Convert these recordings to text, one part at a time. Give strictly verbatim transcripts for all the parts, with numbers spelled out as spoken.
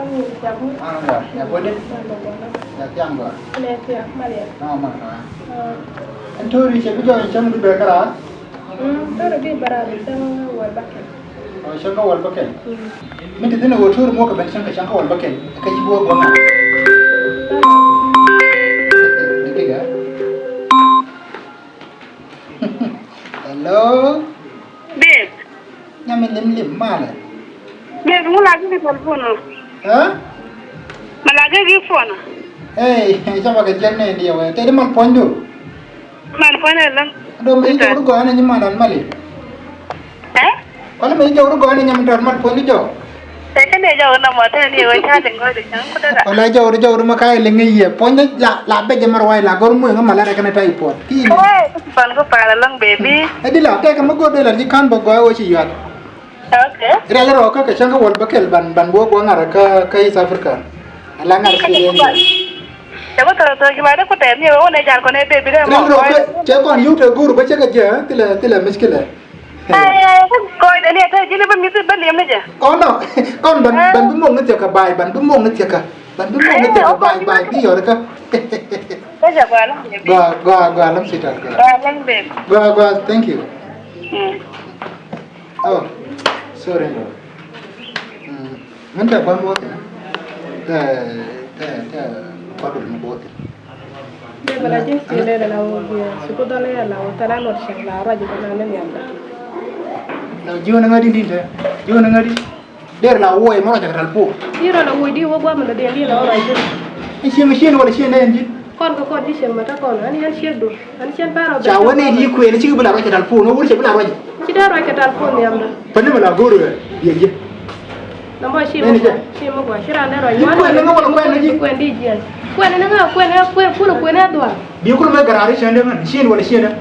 Anda, ya bodi? Ya tiang gua. Ina tiang, Maria. Ah, ma, ah. Ah. Ɛn tori cɛ bi jɔ cɛ mi di bɛ kara? Mm, tori bi bara bi cɛ wal bakɛ. Oh, cäŋ kä wal bäkɛl. Mm. Min ti thi̱n ɛ ɣöö to̱r muɔ̱k kɛ ben cäŋ kɛ cäŋ kä wal bäkɛl. Kä ci buɔ̱k gua̱a̱ŋ a. Dagiga. Hello. Babe. Nyam mi lim lim malɛ. Babe, ŋu la gi phone ɔ? Hä? Ma la gi phone ɔ? Hey, cä bakɛ jiɛn nɛ diɛ wɛ. Tëë di mal puɔ̱nydu. Man puɔ̱ny ɛlɔ̱ŋ. Dom i̱ jɔwdu gɔaa ni nyiman an mali. Ɛ? Kɔn mi jɔwdu gɔaa ni nyam dɔr mat puɔ̱ny jɔw. Tɛ kɛn ɛ jɔw na mɔ tɛ ni wä ca liŋ gɔaa di ca̱ŋ kudɛ da. Wala jɔwdu jɔwdu ma ka̱a̱c liŋ i̱ yɛ puɔ̱ny la la bɛ jɛ mar wa̱i̱ la gɔr mueŋ ma la rɛ kɛn ɛ ta̱y puɔ̱t. Ki̱i̱n. Ɛ, kɔn ku pa̱a̱r ɛlɔ̱ŋ baby. Ɛ di la tɛk ma go̱o̱r dee la ji̱ ka̱n bä gɔaa wä ci yuat. Okay. Rial rɔ kä kɛ cäŋ kä wal bä kɛl ban ban wä guɔ ŋa̱r kä kä East Africa. Ala ŋa̱r Australia ni. Cɛ bä thɔrɔ thɔrɔ kiba dee kutɛ ni wä wä ne jar kɔn ɛ baby dee mɔ. Rial rɔ kä cɛ kɔn yut ɛ gur bä cɛ kɛ jɛ thilɛ thilɛ miskilɛ. Ɛ ɛ kɔn dee ni ɛ tɛ ji̱n bä mithi bä liɛm ni jɛ. Kɔn nɔ kɔn ban ban bi mɔŋ ni thiɛ kä baay ban bi mɔŋ ni thiɛ kä ban bi mɔŋ ni thiɛ kä baay baay bi yɔr kä. Kä jɛ gɔaa lɔŋ baby. Gɔaa gɔaa gɔaa lɔŋ sweetheart gɔaa. Gɔaa lɔŋ baby. Gɔaa gɔaa thank you. Mm. Oh, sorry. Mm. Min tɛ guam both. Tɛ tɛ tɛ kuat dul mi both. Dee bala ji̱ ci lɛ la wä biɛ ci ku dɔl yɛ la wä tɛ la lɔt cɛ la ruac bala ni niam da. La ji̱ wä ni ŋa̱ di ni tɛ ji̱ wä ni ŋa̱ di. Der la wä yɛ mɔ ruac kɛ tal po. Ji̱ rɔ la wä di wä guam la dee di la wä ruac ji̱. Ni cieŋ cien wala cien dee ji̱. Kɔn kɛ kɔn ji̱ cieŋ mɛ ta kɔn ani an ciek du. Ca wä nɛy ti kuëëni cikɛ bi la ruac kɛ tal puɔ̱n wä wur cɛ bi la ruac. Ci dee ruac kɛ tal puɔ̱n nhiamdä. Päni mi la go̱o̱r ɣä yɛ ji̱. Nɔmɔ ci mi guɔ ci mi guɔ ci raan dee ruac. Kuɛn ni ŋä wala kuɛn ni ji̱. Kuɛn di jiɛn kuɛn ni ŋä kuɛn ɛ kuɛn kulɛ kuɛn ɛ dhuaar. Bi kulɛ mɛ garaari cäŋ dee ŋän ciëën wala ciëën ɛ.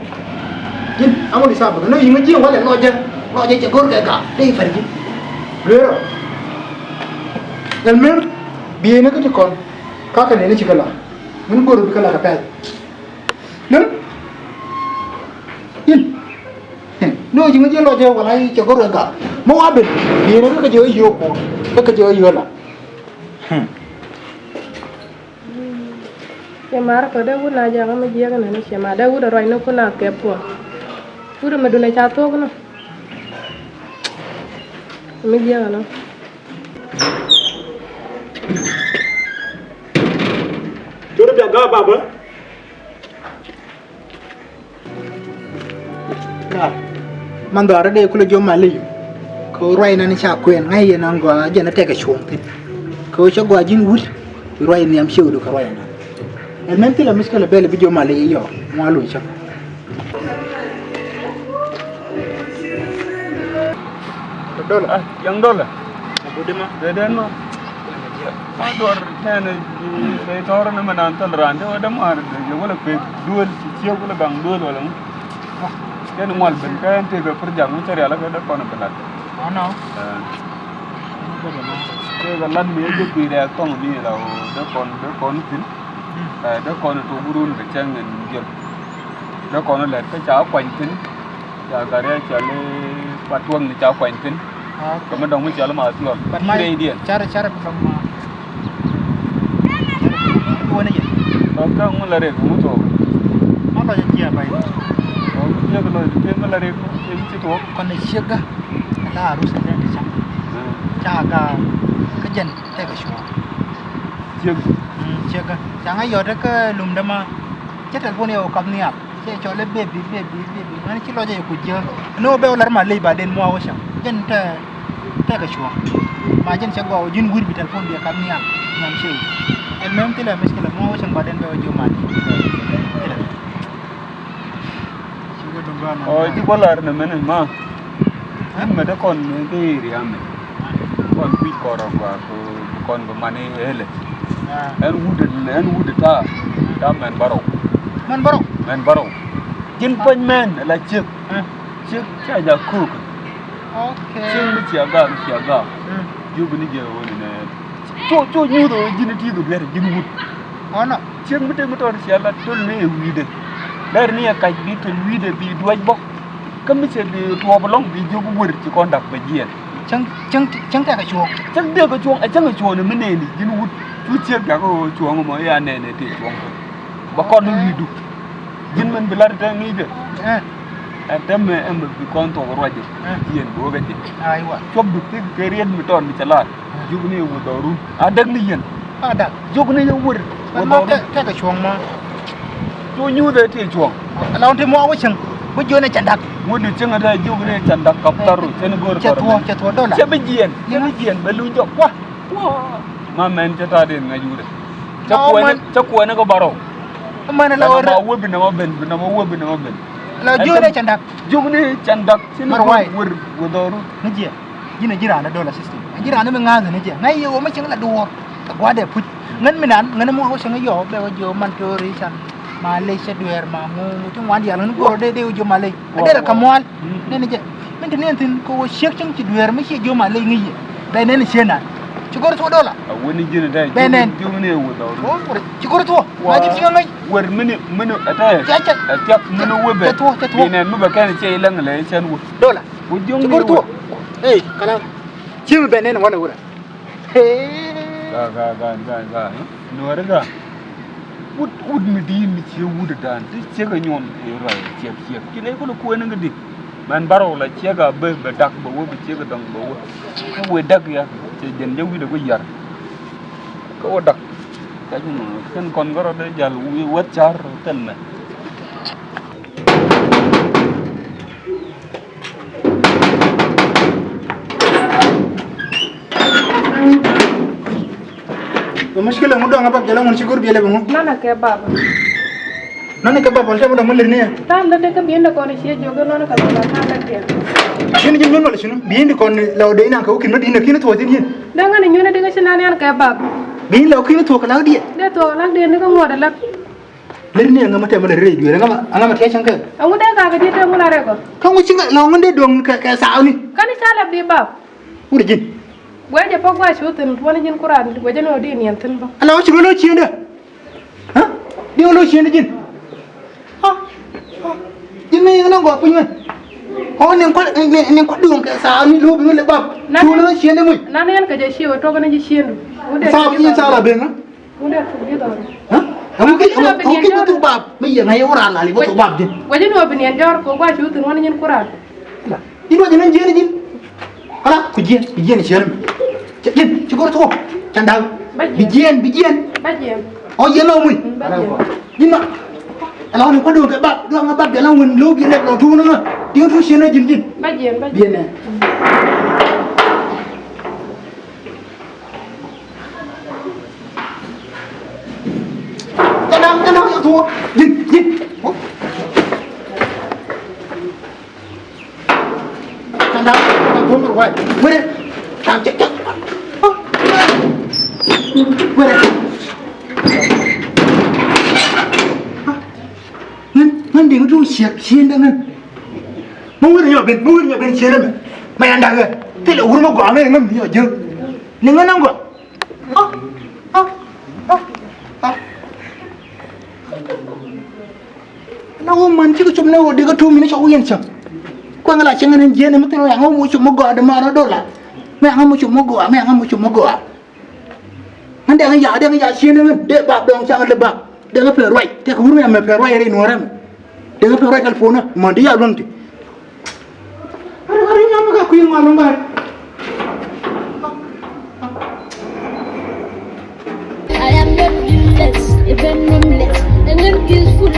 Ji̱n aŋu di thaap bä kɛ nɔ yiŋä ji̱ walɛ lɔcɛ lɔcɛ cɛ go̱o̱r kɛ gaak dee i̱ pär ji̱. Lueerɔ. Ɛn mem bi yɛn kä ti kɔn. Kakɛ nɛn i̱ cikɛ la min go̱o̱r bi kɛ la kɛ pɛl. Nä in ni ɣöö ji̱ ŋäc jɛ lɔcɛ wala cɛ gɔ̱r kɛ gak. Mɛ wa ben bi̱i̱nɛ kä kɛ jɛ ɣä yio̱o̱k kuɔ kä kɛ jɛ ɣä yio̱o̱k la. Cɛ mar kɔ dee wut na jakä mi jiɛk nɛ ni cɛ mar dee wut a ruac ni kun a kɛp kuɔ. Wut a mi dun a ca thok ni mi jiɛk nɔ. Cot bia gaa baba. Man dhɔaarä dee kulɛ jiɔ mal i̱ kɛ ɣöö ruac nan ca kuɛn ŋa̱c yɛn an gɔaa jɛn a tɛkɛ cuɔ̱ŋ thi̱n. Kɛ ɣöö cä gɔaa ji̱n wut bi ruac nhiam ciëwdu kɛ ruac nan. Ɛn mɛn thilɛ mickilɛ bɛl bi jiɔ mal i̱ yɔ ŋuan luny cäŋ. Dɔlɔ. Ah, young dɔlɔ. Abu dima. Dee dee ma. Ma dɔr nɛn bɛ tɔr ni mɛ nan thil ran dee wä dee mar dee wä lɛ pek duel ci ciek wä lɛ gaŋ duel wala ŋu. Kɛn ŋual ben kɛ ɛn tëëkɛ pur jaŋ mi cɛ rial kɛ dee kɔn bi lat. Ɔnɔ. Tëëkɛ lat mi jɛ kui̱ rɛɛk thɔŋ ni la wä dee kɔn dee kɔn thin. Dee kɔn tok wurun kɛ cɛŋ ɛn jɛl. Dee kɔn lɛt kä ca kuany thin. Ca gat rɛy cɔl i̱ Patuɔŋ ni ca kuany thin. Ah, okay. Kɛ mi dɔ̱ŋ mi cɔl i̱ Mathiɔn. But my rɛydiɛn. Car car bi dɔ̱ŋ ma. Car bi dɔ̱ŋ ma. Kä ŋun la rɛy ŋu thuɔk. Ma lɔc a cia bay. Ɔ mi ciek lɔc ti mi la rɛy ŋu ci thuɔk. Kɔn i̱ ciek ga. Ala arus ni rɛy ti cam. Ca ga kä jɛn tɛk a cuɔ. Ciek. Ciek ga ca ŋa yɔt kä lum däma. Cä telephone yɛ wä kap nhial. Cɛ cɔl i̱ baby, baby, baby. Ŋäni ci lɔcɛ yɛ ku jiäk. Ni wä bɛ wä lar ma ley ba den mua wä cäŋ. Jɛn tɛ tɛ kɛ cuɔ̱ŋ. Ma jɛn cɛ gɔw ji̱n wi̱r bi telephone bi kap nhial. Nhial cɛ wi̱r. Ɛn mɛm thilɛ mickilɛ mua wä cäŋ ba den bɛ wä jiö ma ley. Thilɛ. Ci wä duŋ ba na. Ɔ ji̱ bä lar ni mɛn ma. Ɛn mɛ dee kɔn ni dee riam mɛ. Kɔn kui̱c kɔn rɔ gɔaa kɛ kɔn kɛ mani helɛ. Ɛn wut ɛn wut ta̱a̱ ta̱a̱ mɛn bärɔw. Mɛn bärɔw. Mɛn bärɔw. Ji̱n puɔ̱ny mɛn ala ciek. Ciek ca jak köök. Ciek mi cia gaak cia gaak. Jiök ni jɛ ɣöö ni nɛ. Cu cu nyuuth ɣöö ji̱n ti dhuk lɛr ji̱n wut. Ciek mi tek mi tɔɔt cia la töl ni ɛ wi̱i̱dɛ. Lɛr ni ɛ kac bi töl wi̱i̱dɛ bi duac bä. Kä mi cɛ bi tuɔɔp ɛlɔ̱ŋ bi jiök wër ci kɔn dak bɛ jiɛɛn. Cäŋ, cäŋ, cäŋ tɛkɛ cuɔ̱ɔ̱ŋ. Cäŋ tɛkɛ cuɔ̱ɔ̱ŋ, ɛ cäŋ cuɔ̱ɔ̱ŋ mi nɛɛni. Ji̱n wut cu ciek jakä cuɔ̱ɔ̱ŋ mɔ, ya nɛɛni tëë cuɔ̱ɔ̱ŋ. Bä kɔn mi wi̱i̱du. Ji̱n min bi lat tɛ ŋi̱i̱cdɛ. Ɛ. Ɛn täämɛ ɛn bi kɔn thuɔ̱k ruacdɛ. Ɛ. Jiɛn bi wä kä jɛ. Aywa. Cuɔpdu thik kɛ riet mi tɔɔt mi cɛ lar. Ɛ. Jiök ni wä dhɔru. A däk ni yɛn. A däk. Jiök ni yɛ wër. Wä dhɔru. Tɛkɛ cuɔ̱ɔ̱ŋ ma. Cu nyuuth ɛ tëë cuɔ̱ɔ̱ŋ. Ala wä ti mɔ wä cäŋ. Bä jiön ɛ cɛ däk. Wä di cäŋ ɛ tɛ jiök ni cɛ däk kap thar ru. Cɛ ni go̱o̱r thar. Cɛ thuɔ̱ɔ̱, cɛ thuɔ̱ɔ̱ dola. Cɛ bi jiɛn. Cɛ bi jiɛn bɛ luny jɔk. Wä. Wä. Ma mɛn cɛ ta̱a̱ den ŋa̱c wurɛ. Cɛ kuɛni, cɛ kuɛni kɛ bärɔw. Mɛn la wä. Bi nɔmɔ wä, bi nɔmɔ ben, bi nɔmɔ wä, bi nɔmɔ ben. La jiök ni cɛ däk. Jiök ni cɛ däk. Cɛ ni go̱o̱r wä dhɔru. Ni jiɛ. Ji̱n a ji̱ raan a dollar system. A ji̱ raan a mi ŋa̱a̱th ni jɛ. Ŋa̱c yɛ ɣöö mi cieŋ la duɔ̱ɔ̱r. Kɛ gua̱a̱dɛ puc. Ŋän mi nan, ŋän mi wä cieŋ yɔɔ, bɛ wä jiɔ man to̱o̱ri can. Ma lec cɛ dueer ma ŋu, ŋu ti ŋuan diaal ŋän guɔ̱r dee, dee wä jiɔ ma lec. A dee la kɛ mual. Nɛn jɛ. Min te ni ɛn thi̱n kɛ wä ciek cieŋ ci dueer mi ciɛ jiɔ ma lec ŋäc yɛ. Bɛ nɛn ciɛ nan. Ci go̱r thuɔ dollar. A wä ni ji̱n a dee. Bɛ nɛn. Ji̱ wä ni ɛ wä dhɔr. Ci go̱r thuɔ. Ma ji̱ cieŋ ŋäc. Wär mini, mini, a tɛ. Cɛ, cɛ. A thiak mini wä bɛ. Cɛ thuɔ, cɛ thuɔ. Bi nɛn mi bɛ kɛn ciɛ iläŋ lɛ cɛn wä. Dollar. Wä jiɔŋ ni wä. Ci go̱r thuɔ. Ey, kala. Cieŋ bɛ nɛn wanɛ wurɛ. Hey. Ga, ga, ga, ga, ga. Nuɔri ga. Wut, wut mi di̱i̱t mi cie wut dan. Ti ciek a nyuɔn. Ey, ruac ciek, ciek. Ci ley kul kuɛn ŋä di. Mɛn barɔw la ciek a bä, bɛ dak bɛ wä, bɛ ciek a dɔŋ bɛ wä. Kä wee dak ya. Cɛ jɛn jɛ wi̱dɛ ku yar. Kä wä dak. Kä ji̱ nuɔri. Kɛn kɔn gɔrɔ dee jal wi̱i̱ wät car thil mɛ. Mɛ mushkila ŋu dɔ̱ŋ a bap jɛ la ŋun ci go̱r biɛl ɛ bä ŋu? Nɔnɛ kɛ bap. Nɔnɛ kɛ bap wal tɛ mɛ dɔ̱ŋ mɛ lɛr ni ɛ. Ta̱a̱ lät dee kä bi̱i̱n dɛ kɔn cie jiök inɔnɛ kɛ bap a ta̱a̱ lät diɛn. Cin ji̱ nyun wala cin bi̱i̱n di kɔn la wä dee inan kɛ wä kin mɛ di nɛ kin thuɔ̱ɔ̱ thin yin. Dee ŋän inyun di kä ci nan yan kɛ bap. Bi̱i̱n la wä kin thuɔ̱ɔ̱ kɛ lak diɛ. Dee thuɔ̱ɔ̱ kɛ lak diɛn ni kä ŋuɔt alak. Lät ni ɛ ŋä mɛ tɛmɛ lɛ rɛy dueer ɛ ŋä mɛ, ɛ ŋä mɛ tiac cäŋ kɛ. Ɛŋu dee kakɛ diet tɛ ŋu la rɛk ɔ? Kä ŋu ci ŋä la ŋun dee duɔ̱ŋ kɛ, kɛ thaani. Kä ni ca lɛ bi bap. Wut ji̱n. Guɛ jɛ pɔk gua̱c cu thi̱n tuɔ̱n ji̱n kuran guɛ jɛ ni ɔ di niɛn thi̱n bä. Ala wä ci rɔ lo̱c ciëndä. Hä? Di wä lo̱c ciëndä ji̱n. Hä? Hä? Ji̱n mi yɛn nɔ gɔaa puc mɛ. Ɔ ni kuat, ni, ni kuat duɔ̱ŋ kɛ thaani lo̱c bi mi lɛ bap. Cu lo̱c ciëndä muc. Nan yɛn kɛ jɛ ci wä tuɔk ni ji̱ ciëndu. Thaap ji̱n thaap la ben ŋä. Hä? Ɛŋu ki, ɛŋu ki bi thuk bap? Mi yɛ ŋa̱c yɛ wä raan lali bi thuk bap ji̱n. Wä ji̱n wä bi niɛn jɔr kɛ gua̱c cu thi̱n wä ni nyin kuran. Ji̱n wä ji̱n ji̱n ji̱n. Kala ku jiɛn, bi jiɛn ciɛn mi. Ji̱n ci go̱r thuk. Can da̱a̱. Bi jiɛn, bi jiɛn. Ɔ jiɛn lɔ mui. Ji̱n ma. Ɛlɔ ni kuat duɔ̱ŋ kɛ bap, duɔ̱ŋ kɛ bap jɛ lɔ wun lo̱w bi lɛp lɔ tuun ni ŋä. Di̱n tuun ciɛn ji̱n ji̱n. Jiɛn nɛ. Tendang, tendang, ya tuo. Jin, jin. Tendang, tendang, tuo mɛ wai. Wede. Tang cek, cek. Wede. Ŋän, ŋän diŋ tu ciek, ciek dee ŋän. Mɛ wur nyɔ ben, mɛ wur nyɔ ben ciek dee mɛ. Mɛ yan dak ɛ. Thilɛ wur mɛ gɔaa mɛ ŋän bi nyɔ jek. Ni ŋän an gɔaa. Ah, ah, ah, ah. Na wä man cikɛ cop ni wä dikɛ tum ni cɔk wi̱i̱n cäŋ. Kuɛŋ la cäŋ ni jiɛn mi thil wä yaŋ wä mu cop mi gɔaa di man wä dola. Mi yaŋ wä mu cop mi gɔaa, mi yaŋ wä mu cop mi gɔaa. Ŋän dɛŋ ya, dɛŋ ya ciɛn ŋän dee bap dɔŋ caŋ lɛ bap. Dee ŋä pɛn ruac, tɛk wur mi amɛ pɛn ruac rɛy nuɔrɛ mɛ. Dee ŋä pɛn ruac kɛl puɔnä, mɔ di ya luäŋ ti. Ari, ari, nyam mi ka kui̱ ŋuan luŋ bari. I am not useless, even nameless, and I'm beautiful.